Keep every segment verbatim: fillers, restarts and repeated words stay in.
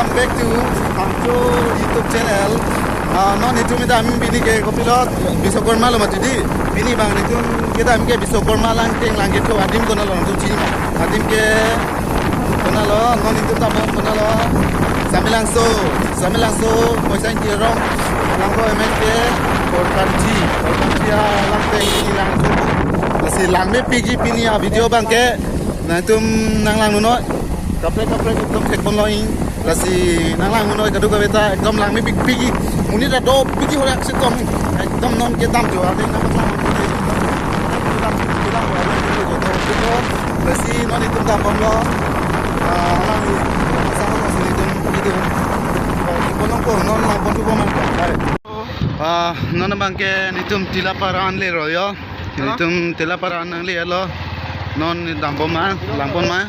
Welcome back to Hangcho YouTube channel. Ah, non itum kedam pini ke kopilo, Biswakarma lo mati di. Pini abang itum kedam ke Biswakarma Langteng Langketho adim konatlo itum chini ma. Adim ke konatlo, non itum dambom konatlo. Samelangso, Samelangso, Khorsing Terang, Langso M L A ke, Korkanthi, Korkanthi a Langteng Langso. Lasi langmepikji pini a video abang ke, nangtum nanglangdun noi. Kaprek kaprek ekdom thekponlo-ing. Lasi nanglangdun noi kadokave ta ekdom langmepikpikji. Monit ta dopikji horak si kom. Ekdom non kedam jo ave nang pasang. Lasi non itum dambomlo. Ah, lang ni. Pasang lo si itum itum. Kolong ko non langpon tu ko man. Ah, non abang ke nitum Tilapara an le ro yo. Halo? Nitum Tilapara an nanglelo. Non dambom ma, langpon ma.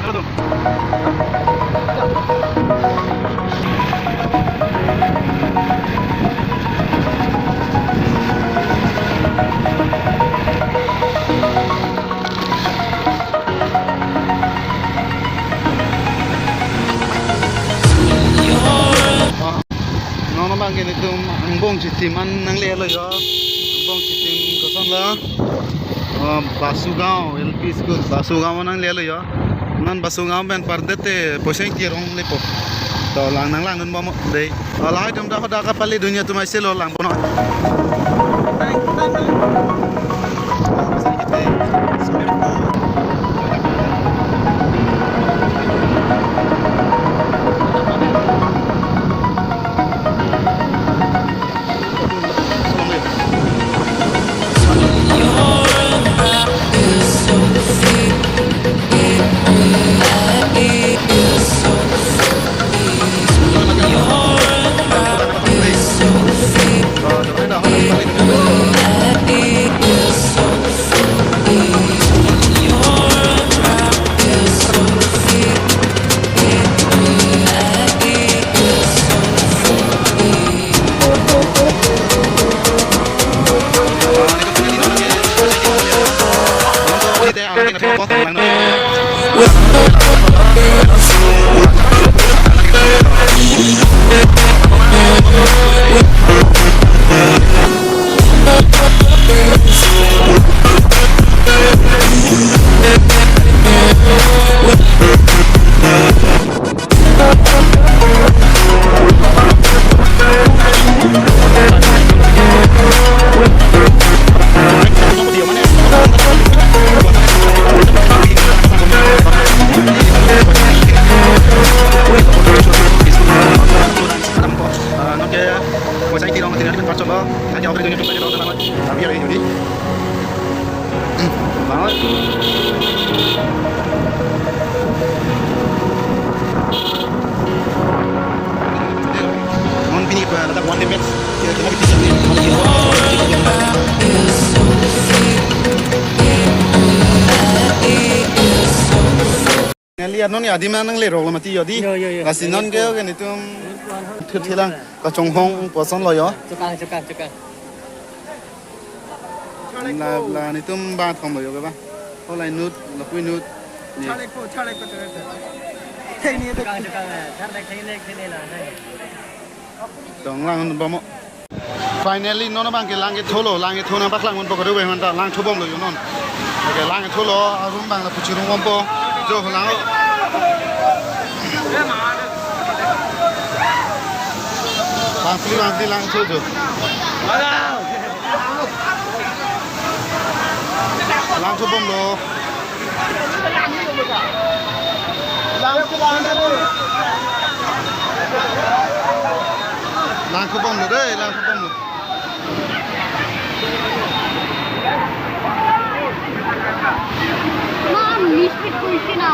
Halo, tuh. Non abang ke nitum angbong chitim an nanglelo yo. Angbong chitim kosonlo? Oh, Basugaon L P School, Basugaon nanglelo yo. Non Basugaon pen pardet te Khorsing Terang lepo. To lang nanglangdunbom dei. Oh, lahai atum ta hadak kapale dunia atum aise lo langpon noi. Ah, non ke, Khorsing Terang, Khorsing Terang, Khorsing Terang, Khorsing Terang. Bangot. Non pini ke ladak one day match. Kira-kira kita ni. Neli non adim nanglerok lo mati yo di. Yo, yo, yo. Lasi non ke, ke nitum thuthilang kachonghong kosonlo yo. Chokang, chokang, chokang. La, la nitum ba thom lo yo ke ba. Holai nut, lapui nut. Ni. Chale ko, chale ko, chale ko. Thei ni to. Chokang, chokang, eh. Thar dek thei nek thei ne la, thei. Dong lang bamo. Finally, non abang ke langketholo, langketho nangpaklangponpo kadokave aphanta, langthobomlo yo non. Okay, langketholo, arum abang la puchirung bompo. Jo, lang. Bangphli, bangphli langtho jo. Langthobomlo. Langthobomlo dei, langthobomlo. Ma'am, miss it kuisi na.